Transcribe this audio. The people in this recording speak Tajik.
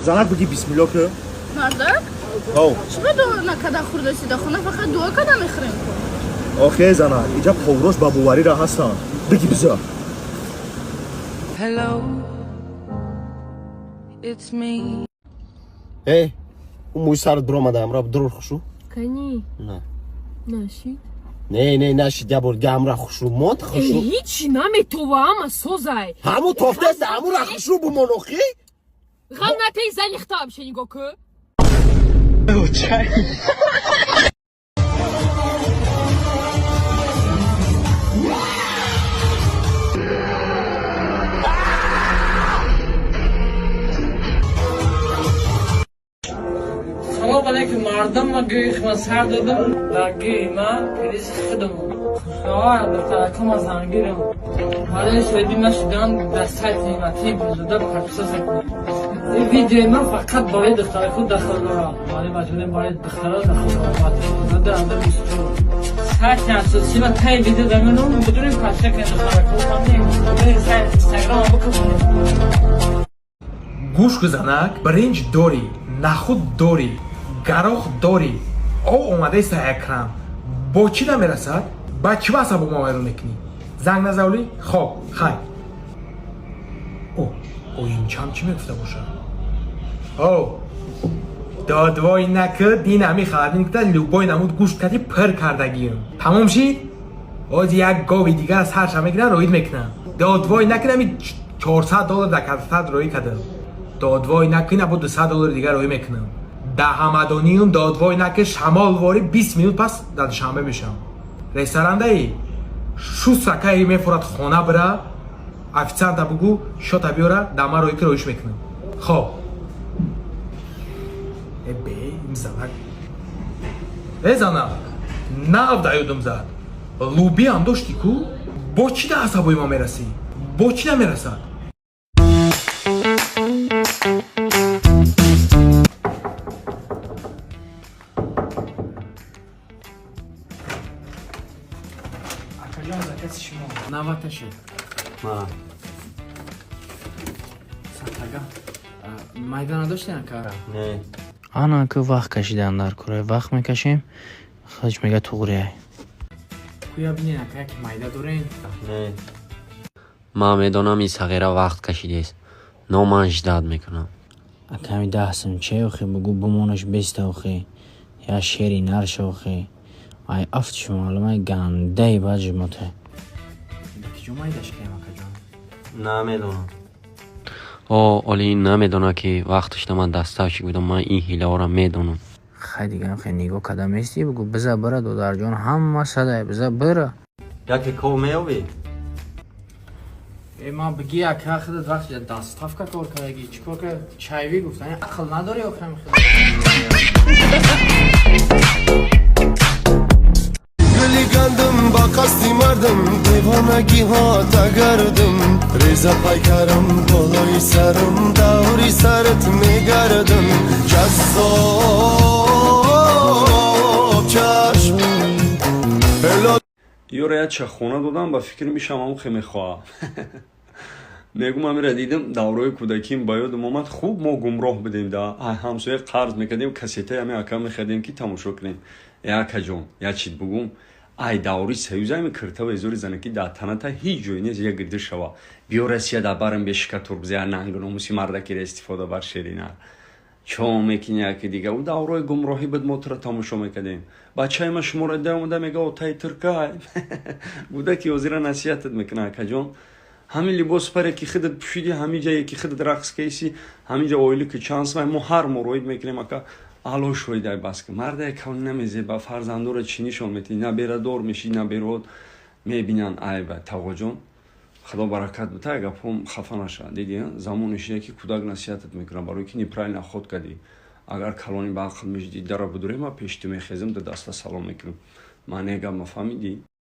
Занак, биги бисмилло ки. Мардак? Ав. Чиба дуо накарда хӯрдаси? Да хона фақат дуо карда мехӯрем ку. Охе, занак, иҷа поврош ба боварира ҳастанд. Биги биза. Hello, it's me. Э, ӯ мӯи сарат биромада, ҳамра дурур хушу. Кани. На. Нашид. Не, не, нашид, я бор гамра хушу монд хушу. Ҳичи наметова, ама созай. Ҳаму тофтеста, ҳамура хушу бумон охи. Ғам натей, зани хта вообще нигоҳ кӯ. Салом алейкум, мардум. Ма гӯи ма сар додам дар гӯи ма пириси худам. Хушҳоа духтаракома зангирам. Барои соҳиби ма шудан дар сайти Матин Пулзода подписаться кунед. Ин видеои ман фақат барои духтарако дахл дорад. Барои бачаҳо, барои духтаро дахл дорад. Матин Пулзода андар 24. Сайти асосӣ ма таи видео даминум, бидунем подписа кунед, духтарако. Ҳамин сайт Инстаграм бикунед. Гӯш ку, занак, биринҷ дорӣ, нахуд дорӣ, гароҳ дорӣ, ов омадаиста экран бо чӣ намерасад? Ба чӣ асабо ма вайрон мекунӣ? Занг назавлӣ. Хоб, хай. О, оинчам чӣ мегуфта бошад? О, додвой накӣ, дин ҳами холодильникта любой намуд гӯшт кати пир кардагием, тамом шид. Ози як гови дигар сарша мегиран, роид мекунам. Додвой накунами, 400 доллар дар картатат роӣ кардам. Додвой накунӣ, бо 200 доллари дигар роӣ мекунам. Да ҳамадониюм. Додвой наки, шамол вори 20 минут пас дар Душанбе мешавам. Ресторандаи шусакаи мефурад, хона бира, официанта бугӯ, шота биёра, дама роӣ ки роиш мекунам. Хоб, э бе, ин занак, э занак, нав даёдум зад. Лубиам дошти ку, бо чӣ да асабои ма мерасӣ? Бо чӣ намерасад? Акаҷон, закази шумо наваташе. Ма. Сатага майда надоштен, ака? Не. Ана ку вақт кашидан дар кура, вақт мекашем, худш мега туғрияй. Куя бинен, ака, яки майда дорен? Не. Ман медонам, ин сағира вақт кашидест, но ман ждать мекунам. Аками 10 сум че охи, бугу бумонаш беста охи, я шери нарша охи, ай афтш маълумай гандаи баҷмоте. Киҷо майдаш киям, акаҷон? Намедонам. О, оли ин намедонад, ки вақташда ман доставщик будам, ман ин ҳилаҳоро медонам. Хай, дигам хе нигоҳ када мести, бугу биза бира, додарҷон, ҳама садай, биза бира. Яке ков меёбӣ? Э, ман биги, ака, худат вақт доставка кор кардаги, чӣ кор кард, чайви гуфтан, ақл надорӣ охи? Гули гандум, ба қасди мардум девонагиҳо тагардум, реза пайкарам болои сарам, даври сарат мегардам, ҷаззоб чашм. Ёра як чахона додам, ба фикр мешам, ҳамухе мехоҳам. Мегум, амира дидам, даврои кӯдаким ба ёдам омад. Хуб, мо гумроҳ будем, да ҳамсоя қарз мекардем, кассетаи ҳами ака мехардем, ки тамошо кунем. Э, акаҷон, як чиз бугум: ай даври союз ами киртава эзори занаки дар таната ҳеҷ ҷое нест, як гирдир шава. Биё, Россия дар барам бешика турбзе, нангу номуси мардакира истифода бар, шерина чо мекини. Яки дига ӯ даврои гумроҳӣ буд, мо тура тамошо мекардем. Бачаи ма шуморо дида омада, мега: «Отаи туркай буда», ки ҳозира насиҳатат мекуна. Акаҷон, ҳамин либос паре, ки худат пӯшиди, ҳамин ҷае, ки худат рақс кайси, ҳамин ҷа оили ки чанд смай мо ҳар мо роид мекунем. Ака, ало, шоҳидай, бас ки мардаи кавни намезеба, фарзандора чӣ нишон метиҳӣ? Наберадор мешӣ, наберод мебинанд, айба. Тағоҷон, худо баракат бита, гапҳом хафа наша. Диди, замоне шида, ки кӯдак насиҳатат мекунад, барои ки неправильно ход кардӣ. Агар калони ба ақл мешиди, дара будурем, ма пеши ту мехезам, да даста салом мекунам. Маънеи гап ма фаҳмидӣ?